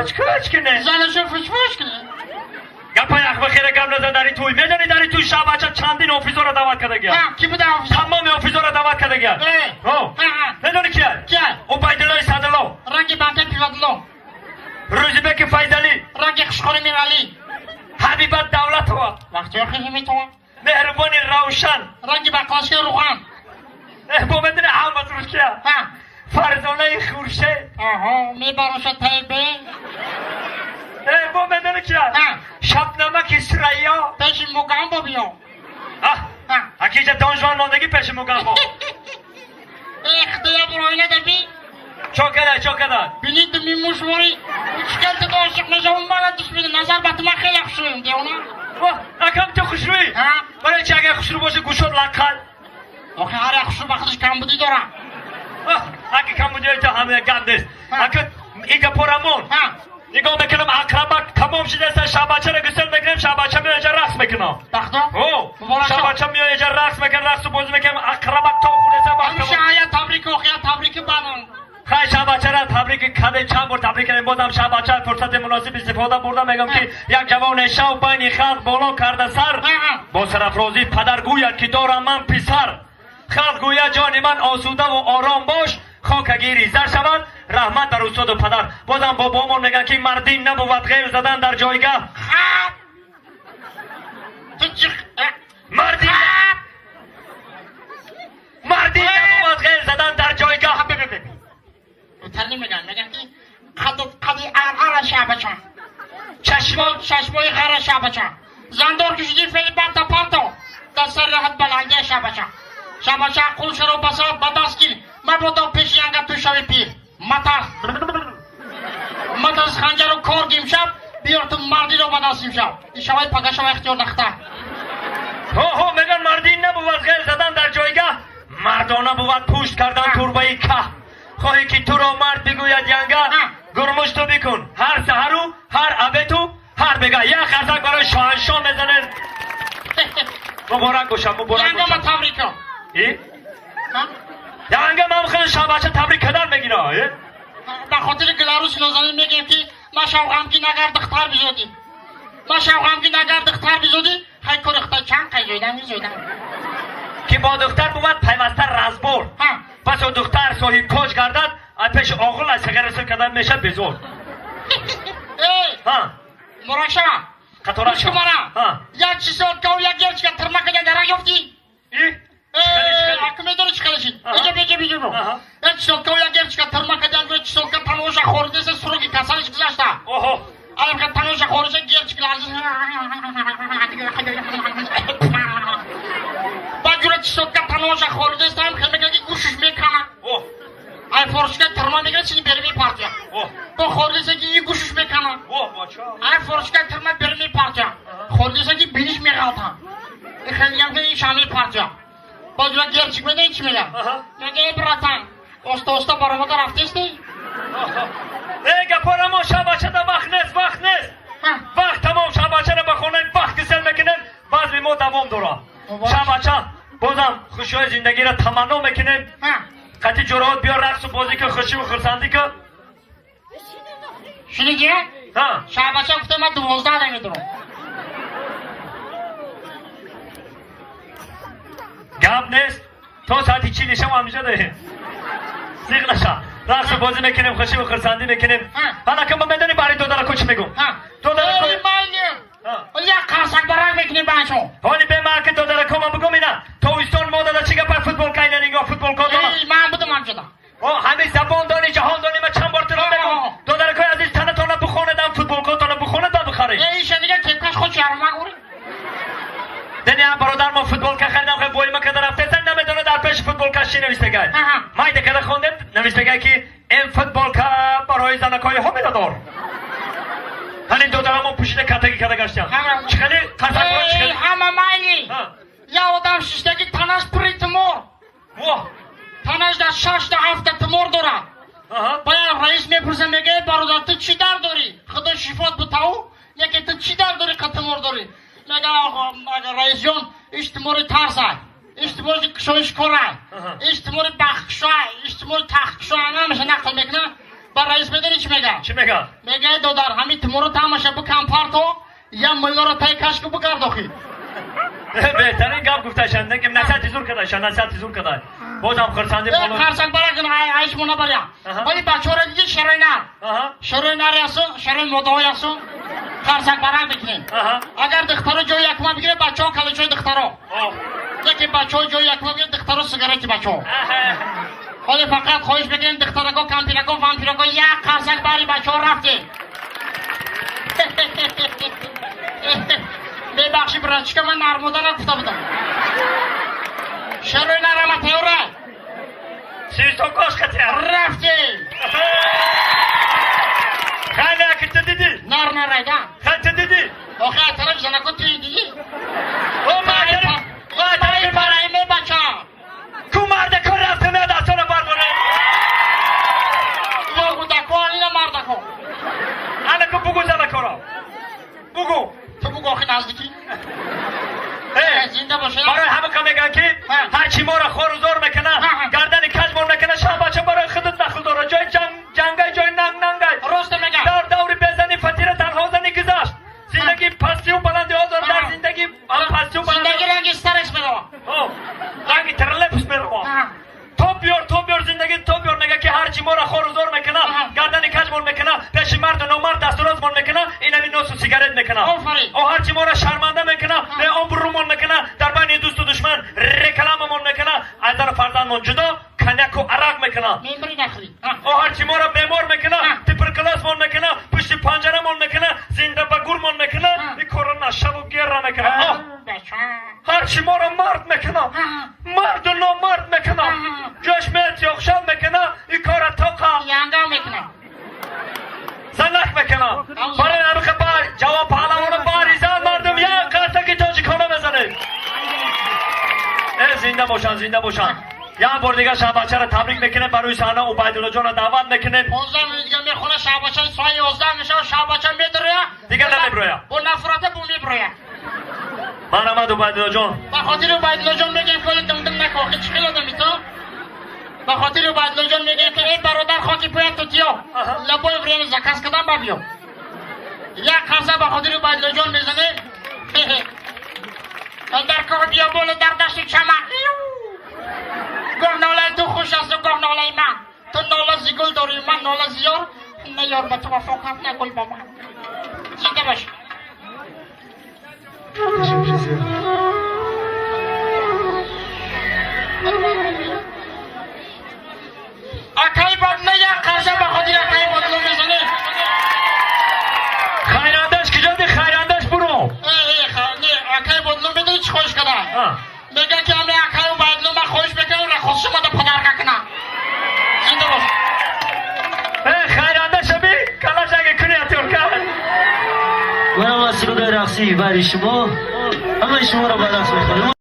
куч-куч кунад. Занашу фуш-фуш кунад. Гапай ахбахира гап назан дари туй. Медони дари туй шабача чандин офизора даъват кардагия. Ҳа, ки буда офизор? Тамоми офизора даъват кардагия. Э. Ҳо. Ҳа. Медони кия? Кия? Убайдуллои Садулло. Ранги банкаи пивадло. Рӯзибеки Файзалӣ. Ранги хушхори Миралӣ. Ҳабибат Давлатова. Вақтиёр хеле метавон. Меҳрубони Равшан. Ранги баклашкаи руған. Э, бо медони ҳама суруш кия? Ҳа. Фарзонаи Хуршед. Аҳо, мебароша тайбе. Э, бо медони кия? Ҳа. Шабнамаки Сурайё. Пеши Мугамбо биё. Аҳ, Ҳа. акиҷа донжван мондагӣ пеши Мугамбо. Э, худоя буроина даби. Чо када, чо када? Бини думи мушвори. Чикал ту ошиқ мешавам, мана душмани назар ба ту ман хеле хушрӯям, девона. Воҳ, акам ту хушрӯӣ? Ҳа. Барои чи агар хушрӯ бошӣ гӯшот лаққал? Охи ҳар як хушрӯ ба худаш камбудӣ дорад. Оҳ, аки камбудиҳои ту ҳама гап нест. Ҳа. Ака ин гапорамон. Ҳа. Нигоҳ мекунам ақрабак тамом шудааст, шабачаро гусел мекунем, шабача меояд инҷа рақс мекунам. Бахто? О, Муборак шав. шабача меояд инҷа рақс мекунам, рақсу бозӣ мекунем, ақрабак то хӯрдааст бахто. Ҳамеша ая табрик охия табрики баъдан. Хай шабачара табрик кардем, чанд бор табрик кардем, бозам шабача фурсати муносиб истифода бурда мегӯям ки як ҷавоне шав байни халқ боло карда сар, бо сарафрозӣ падар гӯяд ки дорам ман писар. Халқ гӯяд ҷони ман осудаву ором бош, хокагири зар шавад, раҳмат бар устоду падар. Бозам бобоамон мегӯянд ки мардӣ набувад ғел задан дар ҷойгаҳ. Хап! Ту чӣ? Мардӣ мардӣ набувад ғел задан дар ҷойгаҳ. Тарни мегӯянд, мегӯянд ки қаду қади арара шабача. Чашмон чашмои ғара шабача. Зандор ки шудӣ фели банта парто. Дар сари раҳат баландия шабача. Шабача қул шаро баса ба даст гир. Мабодо пеши янга ту шави пир. Матарс. Матарс ханҷару кор гимшаб, биёр ту мардиро ба даст имшаб. Ишавай пага шава ихтиёр нахта. Ҳо ҳо мегӯянд мардӣ набувад ғел задан дар ҷойгаҳ, мардона бувад пушт кардан турбаи каҳ. Хоҳӣ ки туро мард бигӯяд янга, гурмуш ту бикун ҳар саҳару ҳар абету ҳар бега. Як қарсак барои шоҳаншоҳ мезанед. Муборак бошад, муборак Янга ма бошад. табрик кун. И? Ҳа? Янга ман хеле шабача табрик кардан мегира. Э? Ба хотири Беларуси нозанин мегӯем ки машав ғамгин агар духтар бизодӣ. Машав ғамгин агар духтар бизодӣ, хай кори худо чанд қай зоидан мизоидан. Ки бо духтар бувад пайваста разбор. Ҳа. Пас о духтар соҳиб коҷ гардад, аз пеши оғил аз сигаре сир кардан мешад безор. Эй, Ҳа. Муракша. Қатора Гӯш кун мара. Ҳа. Як чисотка як герчика тирма кадан дарак ёфтӣ? И? Чӣ хеле? Аку медонӣ чӣ хеле шид? Аҳа. Иҷа беҷа беҷа бо. Аҳа. Як чисотка як герчика тирма кадан гӯя чисотка таноша хоридаса суруги касалиш гузашта. Оҳо. Алам ка таноша хорида герчик ларзиш. Баъд ҷура чисотка таноша хоридаста ҳам хел мекунад ки гӯшиш мекана. Оҳ. Ай форшка тирма мегирад чини бери мепартия. Оҳ. Бо хоридаса ки и гӯшиш мекана. Оҳ, бача. Ай форшка тирма бери мепартия. Хоридаса ки биниш меғалта. И хелиям ки иша мепартия. Баъд ҷура герчик медони чӣ мегӯяд? Аҳа. Мега эй братан, оста оста баромада рафтести? Эй гапорамо шабачада вақт нест, вақт нест. Ҳа. Вақт тамом, шабачаро ба хонаи вақт гусел мекунем, базми мо давом дорад. Муборак. Шабача, бозам хушиҳои зиндагиро таманно мекунем. Ҳа. Қатъи ҷуроат биё рақсу бозӣ кун, хушиву хурсандӣ кун. Шуниди? Ҳа. Шабача гуфта ман 12 намедурам. Гап нест. То соати чили шав ҳамиша даҳем. Зиқ наша. Рақсу бозӣ мекунем, хушиву хурсандӣ мекунем. Ҳа. Ҳанака ма медонӣ барои додарако чӣ мегӯм? Ҳа. Додарако. Эй майли. Ҳа. Як қарсак барак мекунем баъшо. Ҳоли бемаъки додарако ман бигӯм ина. Тобистон мо дада чӣ гапа футболка ина нигоҳ футболка дора. Эй, ман будам ҳамҷода. О, ҳамин забон дони ҷаҳон дони ман чанд бор туро мегӯм. Ҳа. Додаракои азиз танатона бихонедам футболкотона бихонед ва бихаред. Эй, иша дига кепкаш худ шарма гӯри. Дани ҳам бародар мо футболка харидам, хеле воима карда рафтесан, намедонад дар пеши футболка чӣ навиштагай. Аҳа. Майда карда хондем, навиштагай ки ин футболка барои занакҳои ҳомиладор. Ҳамин додарамо пӯшида катагӣ карда гаштям. Ҳа. Чӣ хеле қарсакҳо чӣ Эй, хеле? ҳама майли. Ҳа. Як одам шиштаги танаш пури тимор. Воҳ. Танаш дар шашта ҳафта тимор дорад. Аҳа. Баяд раис мепурса, мега эй бародар, ту чӣ дард дорӣ? Худо шифот бутаву, яке ту чӣ дард дорӣ, қа тимор дорӣ? Мега раисҷон, иш тимори тарсай, иш тимори кушоишкорай, Аҳа. иш тимори бахткушай, иш тимори тахткушай, ҳамаша нақл мекунад. Ба раис медонӣ чӣ мега? Чӣ мега? Мега, додар, ҳамин туморо тамаша бикан парто, я миллора тай кашку бигардохӣ. Беҳтарин гап гуфташан, лекин насиҳати зур кардашан, насиҳати зур карда. Бозам хурсандӣ. Қарсак баракун, айшмо набаря. Вали бачаҳоро диди, шарои нар. Шарои нар ясу, шарои модаҳо ясу. Қарсак барак бикунем. Агар духтаро ҷои якума бигире, бачаҳо калочои духтаро. Лекин бачаҳо ҷои якума бигире, духтаро сигарети бачаҳо. Ҳоле фақат хоҳиш мекунем, духтарако, кампирако, вампирако, як қарсак бари бачаҳо рафтем. Бебахши, братчика, ман нармода нагуфта будам. Шарои нарама тайёра. Свистокош қатия. Рафтем. Хана ки ту дидӣ? Нар нарайда. Хан ту дидӣ? Охи, аз тарафи занако ту дидӣ? О, мардак, Парай, парай, ме бача. Ку мардако рафта меяд, дастона бардорем. Ё гудако, алина мардако. Ана ку бугу занакоро. Бугу. Ту бугу, охи наздикӣ. Зинда боша. Барои ҳама ка мегӯянд, ки ҳарчи моро хору зор мекунад, гардани каҷмон мекунад, шаҳбача барои худат дахл дорад. Ҷои ҷангай, ҷои нанг нангай. Роста мегӯям. Дар даври безани фатира танҳозани гузашт. Зиндагӣ пастию баландиҳо дорад, дар зиндагӣ пастию баланд. Зиндагӣ ранги старес мерава. Ранги троллейбус мерава. То биёр, то биёр, зиндагӣ то биёр. Мега, ки ҳарчи моро хору зор мекунад, гардани каҷмон мекунад, пеши марду номард дастурозмон мекунад, инами носу сигарет мекунад. О, ҳарчи моро шарманда мекунад, беобрӯмон мекунад, дар байни дӯсту душман рекламамон мекунад, аз дару фарзандмон ҷудо коньяку арақ мекунад. О, ҳарчи моро бемор мекунад, туберкулёзмон мекунад, пушти панҷарамон мекунад, зинда ба гурмон мекунад, ин корро нашаву герра мекунад. Ҳарчи моро мард мекунад, марду номард мекунад, ҷош меяд, мекунад, ин кора тоқа янга мекунад, занак мекунад. Барои ҳамиқа бар ҷавон паҳлавоно, бари зан, мардум, як қарсаки тоҷикона мезанед. Э, зинда бошанд, зинда бошанд. Як бор дигар шаҳбачаро табрик мекунем, барои саҳна Убайдуллоҷонро даъват мекунем. 15 минут дига мехона шаҳбача, соати 11 мешава, шаҳбача медроя. Дигар намеброя. Бо нафрата бу меброя. Марҳамат, Убайдуллоҷон. Ба хотири Убайдуллоҷон мегем, ки димдим нако, охи чӣ хел одами ту. Ба хотири Убайдуллоҷон мегем, ки эй бародар, хоки поя тутиё, любое время заказ кардам, ба биё. Як қарса ба хотири Убайдуллоҷон мезанем. Дар коҳи биёбону дар дашти чаман, гоҳ нолаи ту хуш асту, гоҳ нолаи ман. Ту нола зи гул дорӣ, ман нола зи ёр. На ёр ба ту вафо кард, на гул ба ман. Зинда бош. Акай Бодла, як қарса ба хотири акай Бодло мезанем. Хайрандаш киҷоди, хайрандаш буро. Не, акай Бодло медони чӣ хоҳиш када? Мега, ки ами акай Убайдло, ман хоҳиш мекунам, рахосшумада подарка кунам. Зинда бош. Хайрандаша би калашаги куни атёрка. Манам аз суруди рақсӣ бари шумо, ҳамаи шуморо ба рақс мехонем.